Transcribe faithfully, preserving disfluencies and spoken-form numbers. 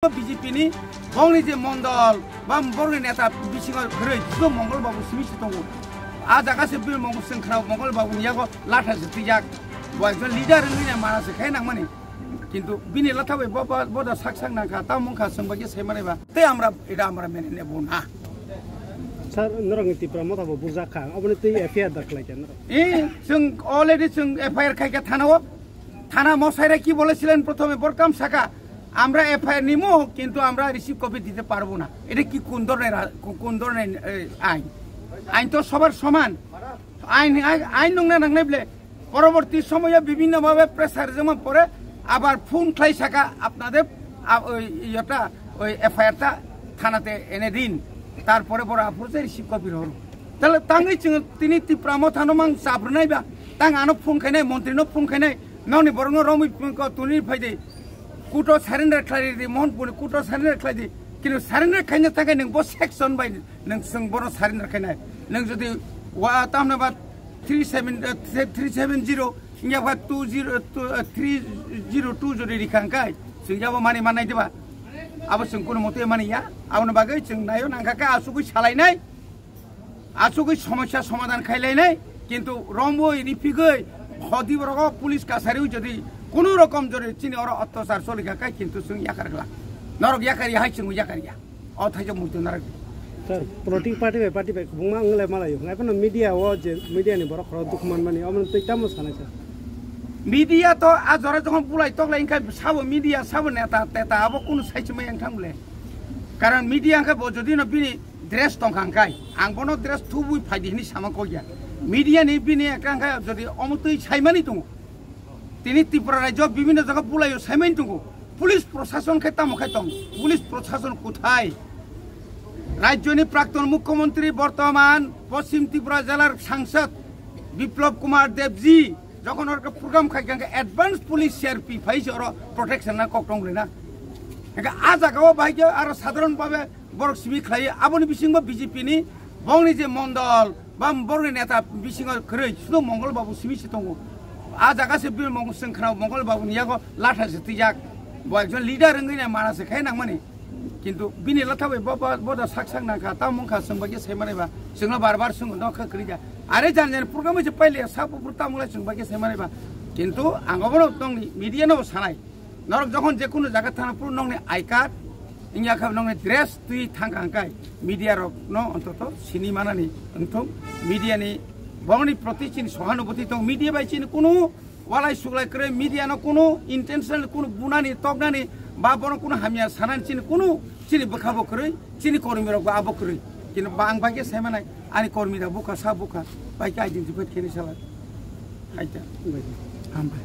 B J P ni bongni je mondol ba bongni neta bisingo khwrwi Sudhu Mongol Babu simi se tongo. A jaga se bini Mongol Singh khwrao Mongol Babu ni yago latha se twijak. Bo ekjon leader wngwi nai mana se khai nangmani. Kintu bini latha bai bo, bo, bo da sak sak nangkha, ta mungkha chwng bai khe sai manai ba. Tei amra, eta amra mene nebo na. Sir, norok ni Tipra Motha bo bujak kha, oboni twi F I R da khlai kha norok. Eh, chwng already chwng F I R khai kha thana o. Thana mosai rai ki bole silen prothome borkam saka. Amra F I R nimo, kintu amra receive copy dite parbo na. Eta ki kun dhorner ra-, kun, kun dhorner, eh, ain? Ain to sobar soman. Ain, ain, ain nongna nangnai ble. পরবর্তী সময়ে বিভিন্নভাবে প্রেসার জমা পড়ে আবার ফোন খাই থাকা আপনাদের, আ, ওই ইয়েটা, ওই এফআইআরটা থানাতে এনে দিন, তারপরে বড় আফরোজে রিসিভ কপি হল। তাহলে তাঙ্গি চিং তিনি ত্রিপুরা মথানো মাং চাপড়াই বা তাং আনো ফোন খাইনাই, মন্ত্রীনো ফোন খাইনাই, ননি বরং রমি তুনি ফাইদে কুটো সারেন্ডার খাই দি, মোহনপুর কুটো সারেন্ডার খাই দি, কিন্তু সারেন্ডার খাইনা থাকে নং বো সেকশন বাই নং সং বড় সারেন্ডার খাইনাই। নং যদি ওয়া তামনা বা three seven, uh, three seven zero, wngya kha two zero, two, uh, three zero two jodi rikha hwnkhe, chwng yabo mani manai diba? Abo chwng kuno mote mani ya, aboni bagwi chwng naio nangkha khe asugwi salainai, asugwi somosya somadhan khailainai, kintu romwi ripigwi hodi borok police kasari jodi kuno rokom jodi chini oro ottachar cholikha khe kintu chwng yakar glak. Norok yakar ya hai chwng yakar ya. O thaijak murti narak. Sir, politic party bai party bai kubungma wng lai malaio. Ngai phano media o je media ni borok khoro dukhu manmani, omo twi tamo sanai sir? Media to a jora jokhon bulai toklai wngkha sabo media, sabo neta, teta abo kunu saichimai wngthang bole. Karon media wngkha bo jodi no bini dress tongkha wngkai, ang bono dress thubui phaidi hini sama kok ya. Media ni bini ekka wngkha jodi omo twi saimani tongo. Tini Tripura rajyo bibhinno jaga bulaio saimani tongo. Police prosason khe tamo khai tong? Police prosason kothai? Rajyoni prakton mukhyamantri, bortoman Poschim Tripura jelar sangsad Biplab Kumar Debji jokhon orke program khai khe advance police C R P phai se oro protection na kok tong le na. Hingke a jaga o bai khe aro sadharon bhabe borok simi khlai, aboni bisingo B J P ni bongni je mondol ba bongni neta bisingo kwrwi sudo Mongol Babu simi se tongo. A jaga se bini Mongol Singh khwrao Mongol Babu ni yago latha se twijak. Bo ekjon leader wngwi nai mana se khai nangmani. Kintu bini latha bai bo, bo, bo da sak sak nangkha, ta mungkha chwng bai khe sai manai ba. Chwngno bar bar chwng no kha kwrwi ja. Are jan jan program se paile sa bufru ta mungla chwng bai khe sai manai ba. Kintu ang obono tongni media no sanai. Norok jokhon je kunu jaga thana phuru nokni I card, wngya kha nokni dress twi thangkha hwnkhe media rok no ontoto sini manani wngthung. Media ni bongni proti chini sohanubhuti tong, media bai chini kunu walai suglai kwrwi, media no kunu intentional kunu bunani toknani ba bono kunu hamya sanani chini kunu chini bwkha bo kwrwi, chini kormi rok bo abo kwrwi. Kintu ba ang bai khe sai manai ani kormi rok bukha sa bukha bai khe identify khe ni sala. Haita. Hambai.